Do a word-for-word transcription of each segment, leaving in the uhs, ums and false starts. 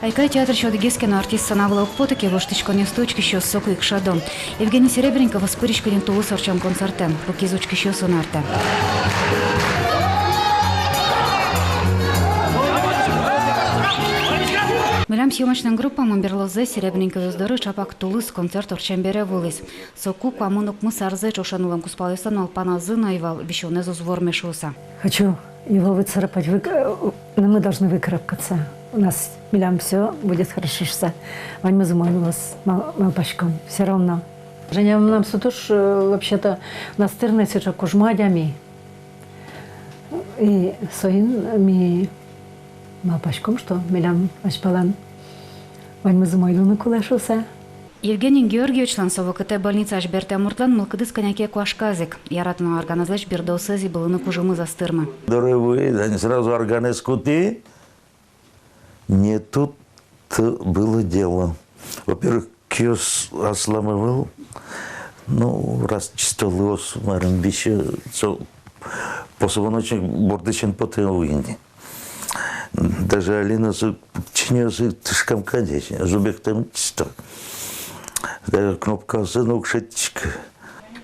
«Айкай» театрысь одӥгез ке но артист сцена вылэ уг поты ке, воштӥськонъёсты учкисьёс соку ик шӧдо. Евгений Серебренников ӧз пыриськы ни «Тулыс» ортчем концертэ, кукиз учкисьёсын артэ. Милям съёмочной группамы берлозэ Серебренниковъёс доры ӵапак «Тулыс» концерт ортчем бере вуылӥз. Соку куамын укмыс арзэ ӵошен улэм кузпалъёслэн малпаназы но ӧй вал, висёнэз уз вормы шуыса. Хочу его выцарапать, вы-, э, но мы должны выкарабкаться. У нас, милям всё будет хорошо шуыса. Ваньмыз умой луоз, мал-, малпаськом. Всё равно. Женя мынам со туж, э, вообще-то, настырный, сыӵе кужмо адями. И соин ми малпаськом, что милям азьпалан ваньмыз умой луыны кулэ шуыса. Евгений Георгиевичлэн со вакытэ больницаысь бертэм муртлэн мылкыдыз кӧня ке куашказ ик. Яратоно арганэзлэсь бирдыосыз ыбылыны кужымыз ӧз тырмы. Доры вуи, тани сразу арганэз кутӥ. Не тут-то было дело. Во-первых, киос аслам ӧвӧл. Ну, раз чисто луоз, марым, висе, со позвоночник бордысен потэ уйни. Даже али но со чиньыосы тышкам кадесь, зубектэм чисто. Даже кнопкаосы но уг шедьтӥськы.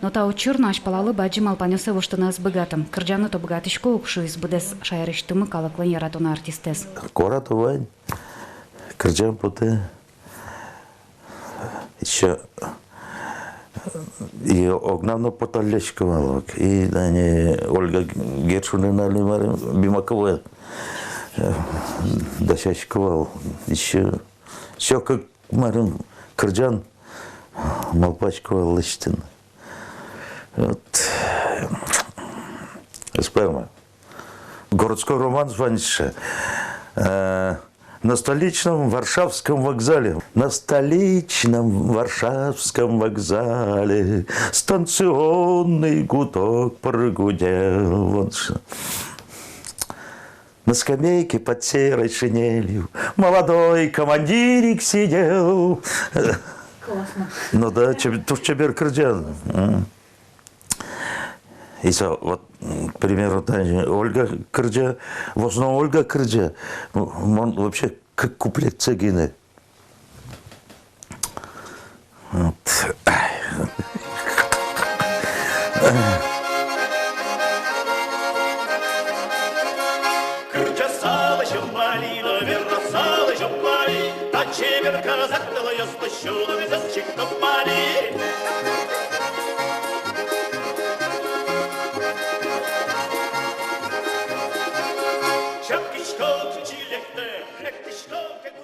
Но та учыр но азьпалалы бадӟым малпанъёссэ воштыны ӧз быгаты. Кырӟаны-то быгатӥсько ук, шуиз быдэс шаерысьтымы калыклэн яратоно артистэз. Куара-то вань, кырӟан потэ. Ещё и огнам но поталлясько вал ук. И, тани, Ольга Гершунен али, марым, Бимакова, э, дасясько вал. Ещё, ещё кык, марым, кырӟан малпасько вал лэсьтыны. Вот. Ӧз пӧрмы. Городской романс вань сыӵе. Э, на столичном Варшавском вокзале. На столичном Варшавском вокзале станционный гудок прогудел. Вот что. На скамейке под серой шинелью молодой командирик сидел. Классно. Ну да, чеб-, туж чебер кырӟан. М. И со, вот, м, к примеру, та Ольга кырӟа, в основном Ольга кырӟа. М, мон вообще кык куплетсэ гинэ. Вот. Кырӟасалэ, чумали, но верасалэ, чумали, та чебер казак нылъёслы сюлэмзэс чик тупали. Чапкиськом, чилектэ, лектӥськом, кык